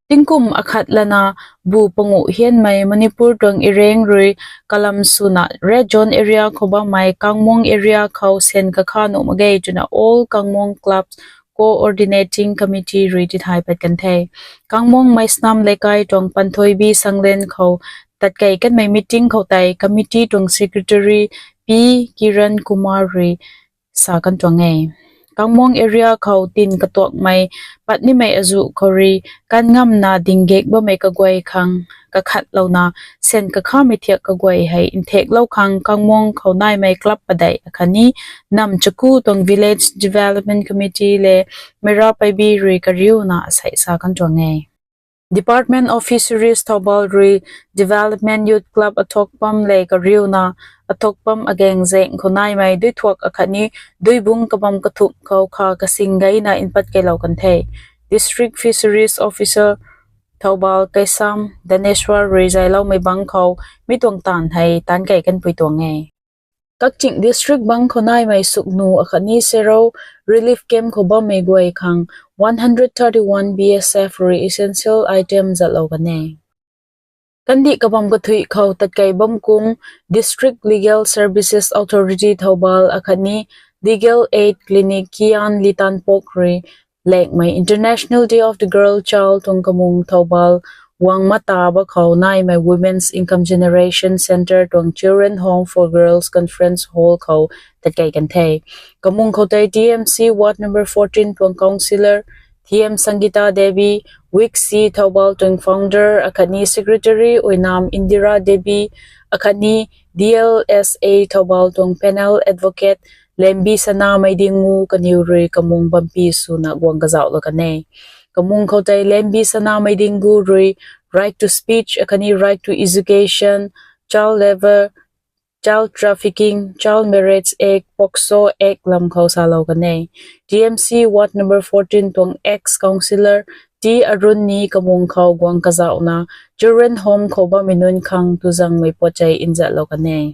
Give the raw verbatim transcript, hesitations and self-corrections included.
Tingkum akhat lana bu panguh hianmei Manipur tuang ireng rui kalam swna red zone area khou bammei Kangmong area khou syan kakha nuh mak ge twna All Kangmong Clubs Coordinating Committee rui tithay pat kan the. Kangmong Meisnam Leikai tuang Panthoibi Sanglen khou tatkei kanmei meeting khou tei committee tuang secretary P Kiran Kumar rui sa kan tuang e. Kangmong area khou tin katuakmei pat nimei azuh khou rui kan ngamna dinggek bammei kaguay khang kakhatlouna syan kakhamei thiak kaguay hei nthaklou khang Kangmong khou naimei club padeih akhatni nam chaku tuang Village Development Committee le Meira Paibi rui kariuna asei sa kan tuang e. Department of Fisheries Thoubal rui Development Youth Club Athokpam le kariuna Athokpam agaeng zaeng khou naimei duithuak akhatni duibung kabam kathumh khou kha kasing gayna npat keylou kan the. District Fisheries Officer Thoubal Keisham Dhaneswar rui zayloumei bang khou mi tuang taanv hei taanc kei kanpui tuang e. Kakching district bang khou naimei Sugnu akhatni Sero relief camp khou bammei guay khang one hundred thirty-one B S F rui essential item zatlou kan e. Kandih kabam kathuih khou tatkei bam kum District Legal Services Authority Thoubal akhatni Legal Aid Clinic Kian Litanpok rui lakmei International Day of the Girl Child tuang kamung Thoubal Wangmata ba khou naimei Women's Income Generation Centre tuang Children Home for Girls Conference Hall khou tatkei kan the. Kamung khou tei T M C Ward number fourteen tuang Councillor T M Sangita Devi, Wik C Thoubal tuang Founder akhatni Secretary Oinam Indira Devi, akhatni D L S A Thoubal tuang Panel Advocate Lembi Sana Meidingu kaniw rui kamung bampi swna guang kazauhlou kan e. Kamung khou tei Lembi Sana Meidingu rui right to speech akhatni right to education, child labour, child trafficking, child marriage act, POCSO act lam khou salou kan e. T M C Ward number fourteen tuang ex councillor T Arun ni kamung khou guang kazauhna Children Home khou bammei nunc khang tuzangmei puatchei nzatlou kan e.